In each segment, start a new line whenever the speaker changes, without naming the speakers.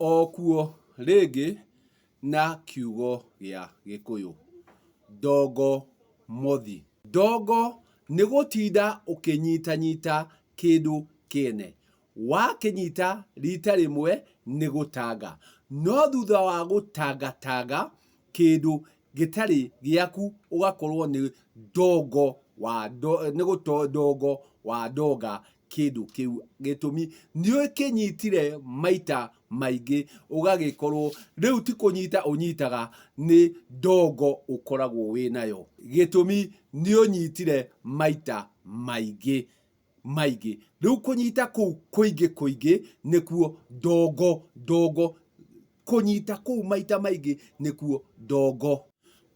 O kuo rĩngĩ na kiugo gĩa Gĩkũyũ, ndongo mothi. Ndongo nĩ gũtinda ũkĩnyitanyita kĩndũ kĩene. Wakĩnyita rita rĩmwe nĩ gũtanga, no thutha wa gũtangatanga kĩndũ gĩtarĩ gĩaku ũgakorwo nĩ ndongo wa nĩ ndongo wa ndonga kĩndũ kĩu. Gĩtũmi nĩ ũkĩnyitire maita maingĩ ũgagĩkorwo rĩu ti kũnyita ũnyitaga nĩ ndongo ũkoragwo wĩnayo. Gĩtũmi nĩ ũnyitire maita maingĩ maingĩ. Rĩu kũnyita kũu kũingĩ kũingĩ nĩkuo ndongo ndongo kũnyita kũu maita maingĩ nĩkuo ndongo.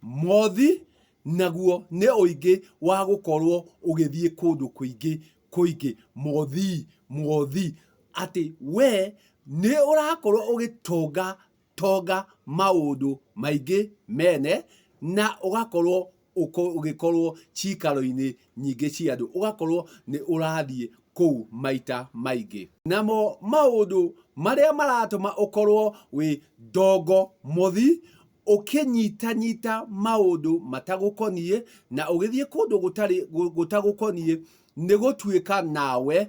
Mothi naguo nĩ ũingĩ wa gũkorwo ũgĩthiĩ kũndũ kũingĩ kũingĩ, mothi mothi, atĩ we nĩ ũrakorwo ũgĩtonga tonga maũndũ maingĩ mene na ũgakorwo ũgĩkorwo cikaro-inĩ nyingĩ cia andũ, ũgakorwo nĩ ũrathiĩ kũu maita maingĩ. Namo maũndũ marĩa maratũma ũkorwo wĩ ndongo mothi, ũkĩnyitanyita maũndũ matagũkoniĩ na ũgĩthiĩ kũndũ gũtarĩ gũtagũkoniĩ, nĩ gũtuĩka nawe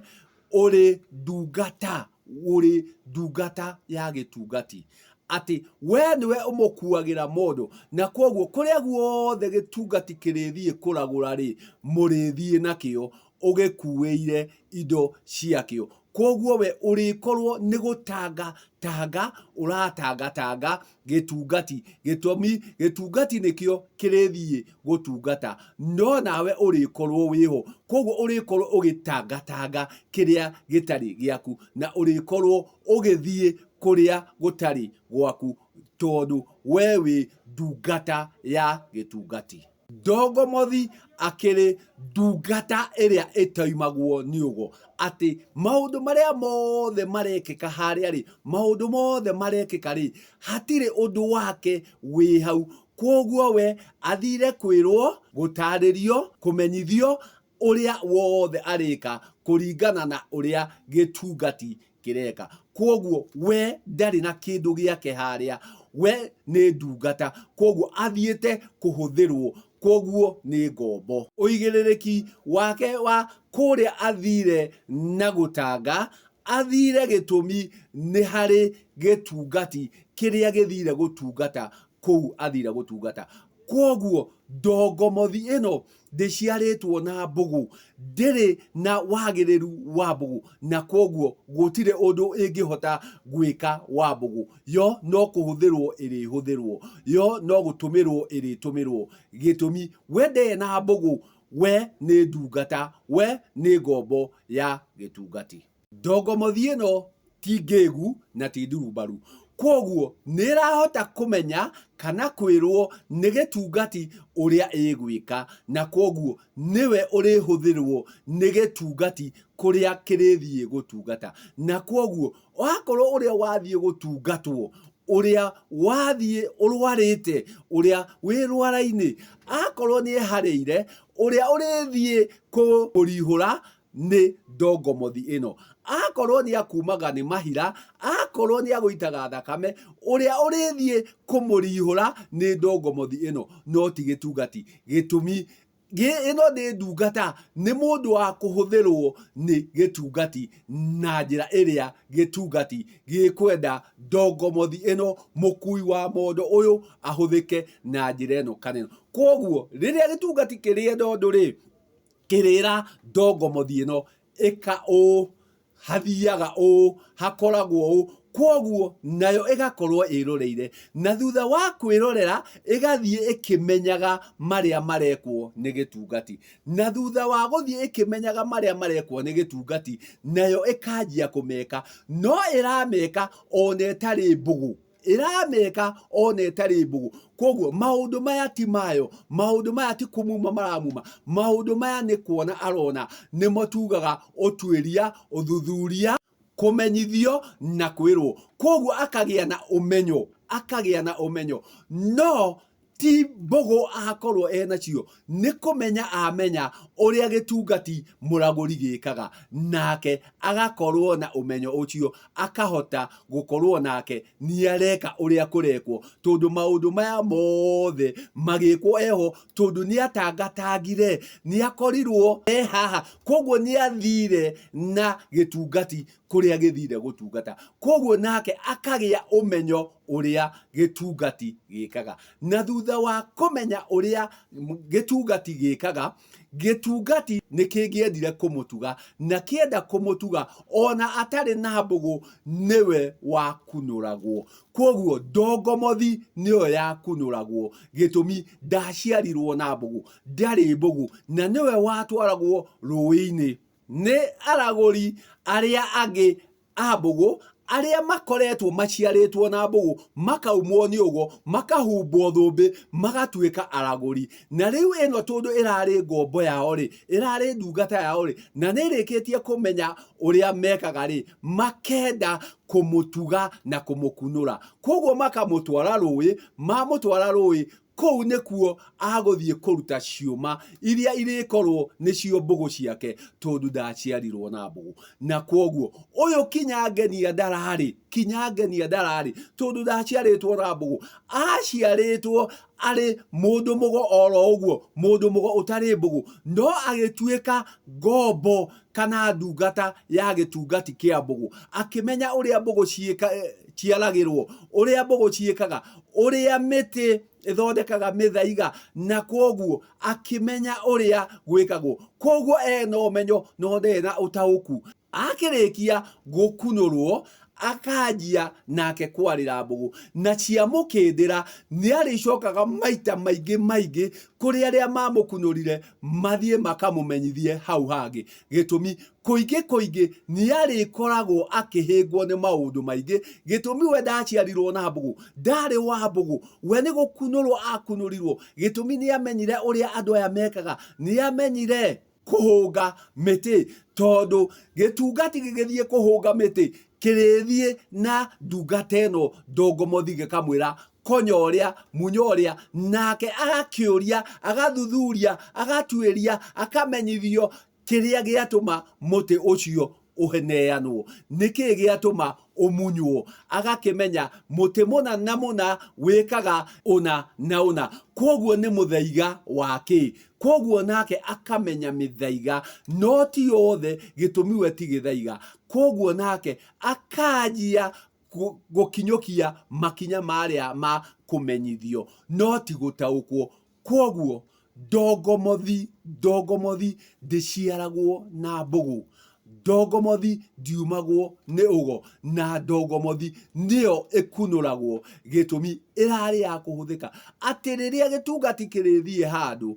ũrĩ ndungata, ũrĩ ndungata ya gĩtungati. Atĩ we nĩwe ũmũkuagĩra mondo, na kwoguo kũrĩa guothe gĩtungati kĩrĩthiĩ kũragũra rĩ, mũrĩthiĩ nakĩo ũgĩkuĩire indo ciakĩo. Kwoguo we ũrĩkorwo nĩ gũtanga tanga ũratanga tanga gĩtungati. Gĩtũmi, gĩtungati nĩkĩo kĩrĩthiĩ gũtungata, no nawe ũrĩkorwo wĩho. Kwoguo ũrĩkorwo ũgĩtangatanga kĩrĩa gĩtarĩ gĩaku, na ũrĩkorwo ũgĩthiĩ kũrĩa gũtarĩ gwaku, tondũ we wĩ ndungata ya gĩtungati. Ndongomothi akĩrĩ ndungata ĩrĩa ĩtoimagwo nĩ ũgo, atĩ maũndũ marĩa mothe marekĩka harĩa rĩ, maũndũ mothe marekĩka rĩ, hatirĩ ũndũ wake wĩ hau. Kwoguo we athire kwĩrwo, gũtarĩrio, kũmenyithio ũrĩa wothe arĩka kũringana na ũrĩa gĩtungati kĩreka. Kwoguo we ndarĩ na kĩndũ gĩake harĩa, we nĩ ndungata, kwoguo athiĩte kũhũthĩrwo, kwoguo nĩ ngombo. Ũigĩrĩrĩki wake wa kũrĩa athire na gũtanga, athire gĩtũmi nĩ harĩ gĩtungati kĩrĩa gĩthire gũtungata kũu athire gũtungata. Kwoguo ndongomothi ĩno ndĩciarĩtwo na mbũgũ, ndĩrĩ na wagĩrĩru wa mbũgũ, na kwoguo gũtirĩ ũndũ ĩngĩhota gwĩka wa mbũgũ. Yo no kũhũthĩrwo ĩrĩhũthĩrwo, yo no gũtũmĩrwo ĩrĩtũmĩrwo. Gĩtũmi, we ndarĩ na mbũgũ, we nĩ ndungata, we nĩ ngombo ya gĩtungati. Ndongomothi ĩno ti ngĩgu na ti ndurumbaru, kwoguo nĩ ĩrahota kũmenya kana kwĩrwo nĩ gĩtungati ũrĩa ĩgwĩka, na kwoguo nĩwe ũrĩhũthĩrwo nĩ gĩtungati kũrĩa kĩrĩthiĩ gũtungata. Na kwoguo akorwo ũrĩa wathiĩ gũtungatwo, ũrĩa wathiĩ ũrwarĩte, ũrĩa wĩ rwara-inĩ, akorwo nĩ eharĩire, ũrĩa ũrĩthiĩ kũmũrihũra nĩ ndongomothi ĩno. Akorwo nĩ akumaga nĩ mahira, akorwo nĩ agũitaga thakame, ũrĩa ũrĩthiĩ kũmũrihũra nĩ ndongomothi ĩno, no ti gĩtungati. Gĩtũmi, ĩno nĩ ndungata, nĩ mũndũ wa kũhũthĩrwo nĩ gĩtungati na njĩra ĩrĩa gĩtungati gĩkwenda ndongomothi ĩno, mũkui wa mondo ũyũ ahũthĩke na njĩra ĩno kana ĩno. Kwoguo rĩrĩa gĩtungati kĩrĩenda ũndũ rĩ, kĩrĩra ndongomothi ĩno ĩka ũũ, hathiaga ũũ, hakoragwo ũũ, kwoguo nayo ĩgakorwo ĩroreire, na thutha wa kwĩrorera ĩgathiĩ ĩkĩmenyaga marĩa marekwo nĩ gĩtungati, na thutha wa gũthiĩ ĩkĩmenyaga marĩa marekwo nĩ gĩtungati, nayo ĩkanjia kũmeka, no ĩrameka ona ĩtarĩ mbũgũ. Ĩrameka ona ĩtarĩ mbũgũ. Koguo maũndũ maya ti mayo, maũndũ maya ti kũmuma maramuma, maũndũ maya nĩ kuona arona, nĩmo tugaga ũtuĩria, ũthuthuria, kũmenyithio na kwĩrwo. Koguo akagĩa na ũmenyo, akagĩa na ũmenyo. No Ti mbũgũ akorwo enacio, nĩ kũmenya amenya ũrĩa gĩtungati mũragũri gĩkaga, nake agakorwo na ũmenyo ũcio, akahota gũkorwo nake nĩareka ũrĩa kũrekwo, tondũ maũndũ maya mothe magĩkwo eho, tondũ nĩatangatangire, nĩakorirwo e haha, koguo nĩathire na gĩtungati kũrĩa gĩthire gũtungata, koguo nake akagĩa ũmenyo ũrĩa gĩtungati gĩkaga. Na thutha wa kũmenya ũrĩa gĩtungati gĩkaga, gĩtungati nĩ kĩngĩendire kũmũtuga, na kĩenda kũmũtuga ona atarĩ na mbũgũ, nĩwe wakunũragwo. Koguo ndongomothi nĩyo yakunũragwo, gĩtũmi ndaciarirwo na mbũgũ, ndarĩ mbũgũ, na nĩwe watwaragwo rũĩ-inĩ nĩ aragũri arĩa angĩ a mbũgũ, arĩa makoretwo maciarĩtwo na mbũgũ, makaumwo nĩ ũgo, makahumbwo thũmbĩ, magatuĩka aragũri. Na rĩu ĩno tondũ ĩrarĩ ngombo yao rĩ, ĩrarĩ ndungata yao rĩ, na nĩ ĩrĩkĩtie kũmenya ũrĩa mekaga rĩ, makenda kũmũtuga na kũmũkunũra. Koguo makamũtwara rũĩ, mamũtwara rũĩ, kũu nĩkuo agũthiĩ kũruta ciũma iria irĩkorwo nĩcio mbũgũ ciake, tondũ ndaciarirwo na mbũgũ. Na kwoguo ũyũ kinya ngenia ndararĩ, kinya ngenia ndararĩ, tondũ ndaciarĩtwo na mbũgũ, aciarĩtwo arĩ mũndũ mũgo oro ũguo, mũndũ mũgo ũtarĩ mbũgũ, no agĩtuĩka ngombo kana ndungata ya gĩtungati kĩa mbũgũ, akĩmenya ũrĩa mbũgũ ciaragĩrwo, ũrĩa mbũgũ ciĩkaga, ũrĩa mĩtĩ ĩthondekaga mĩthaiga, na kwoguo akĩmenya ũrĩa gwĩkagwo. Kwoguo ena ũmenyo no ndarĩ na ũtaũku. Akĩrĩkia gũkunũrwo, akanjia nake kwarĩra mbũgũ, na ciamũkĩndĩra nĩarĩcokaga maita maingĩ maingĩ kũrĩ arĩa mamũkunũrire, mathiĩ makamũmenyithie hau hangĩ. Gĩtũmi kũingĩ kũingĩ nĩarĩkoragwo akĩhĩngwo nĩ maũndũ maingĩ, gĩtũmi we ndaciarirwo na mbũgũ, ndarĩ wa mbũgũ, we nĩ gũkunũrwo akunũrirwo. Gĩtũmi nĩamenyire ũrĩa andũ aya mekaga, nĩamenyire kũhũnga mĩtĩ, tondũ gĩtungati gĩgĩthiĩ kũhũnga mĩtĩ kĩrĩthiĩ na ndungata ĩno ndongomothi gĩkamwĩra konya ũrĩa, munya ũrĩa, nake agakĩũria, agathuthuria, agatuĩria, akamenyithio kĩrĩa gĩatũma mũtĩ ũcio ũheneanwo, nĩkĩ gĩatũma ũmunywo, agakĩmenya mũtĩ mũna na mũna wĩkaga ũna na ũna, kwoguo nĩ mũthaiga wa kĩ. Kwoguo nake akamenya mĩthaiga, no ti yothe, gĩtũmi we ti gĩthaiga. Kwoguo nake akanjia gũkinyũkia makinya marĩa ma kũmenyithio, no ti gũtaũkwo. Kwoguo ndongomothi, ndongomothi ndĩciaragwo na mbũgũ, ndongomothi ndiumagwo nĩ ũgo, na ndongomothi nĩyo ĩkunũragwo, gĩtũmi ĩrarĩ ya kũhũthĩka atĩ rĩrĩa gĩtungati kĩrĩthiĩ handũ,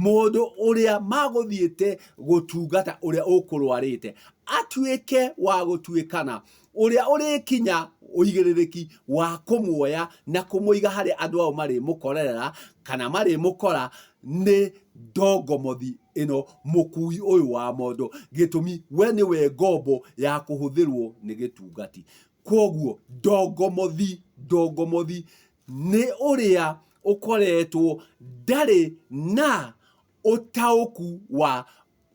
mũndũ ũrĩa magũthiĩte gũtungata ũrĩa ũkũrwarĩte atuĩke wa gũtuĩkana, ũrĩa ũrĩkinya ũigĩrĩrĩki wa kũmuoya na kũmũiga harĩa andũ ao marĩmũkorerera kana marĩmũkora, nĩ ndongomothi ĩno, mũkui ũyũ wa mondo. Gĩtũmi we nĩwe ngombo ya kũhũthĩrwo nĩ gĩtungati. Kwoguo ndongomothi, ndongomothi nĩ ũrĩa ũkoretwo ndarĩ na ũtaũku wa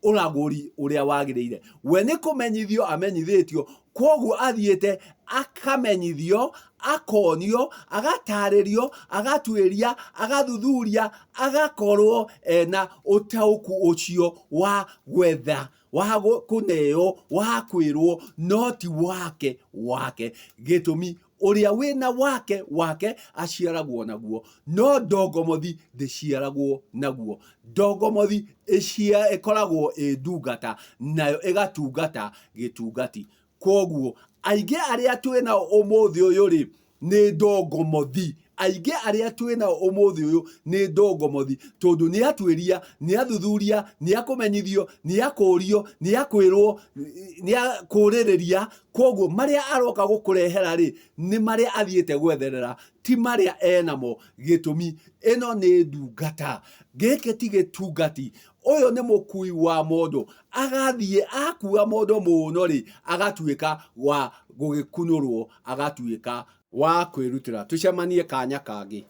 ũragũri ũrĩa wagĩrĩire. We nĩ kũmenyithio amenyithĩtio, kwoguo athiĩte akamenyithio, akonio, agatarĩrio, agatuĩria, agathuthuria, agakorwo ena ũtaũku ũcio wa gwetha, wa kũneo, wa kwĩrwo, no ti wake wake. Gĩtũmi ũrĩa wĩna wake wake aciaragwo naguo, no ndongomothi ndĩciaragwo naguo. Ndongomothi ĩkoragwo ĩ ndungata, nayo ĩgatungata gĩtungati. Kwoguo aingĩ arĩa twĩ nao ũmũthĩ ũyũ rĩ, nĩ ndongomothi. Aingĩ arĩa twĩ nao ũmũthĩ ũyũ nĩ ndongomothi, tondũ nĩ atuĩria, nĩ athuthuria, nĩ akũmenyithio, nĩ akũrio, nĩ akwĩrwo, nĩ akũrĩrĩria. Kwoguo marĩa aroka gũkũrehera rĩ, nĩ marĩa athiĩte gwetherera, ti marĩa enamo. Gĩtũmi ĩno nĩ ndungata, gĩkĩ ti gĩtungati, ũyũ nĩ mũkui wa mondo. Agathiĩ akua mondo mũno rĩ, agatuĩka wa gũgĩkunũrwo, agatuĩka wa kwĩrutĩra. Tũcemanie kanya kangĩ.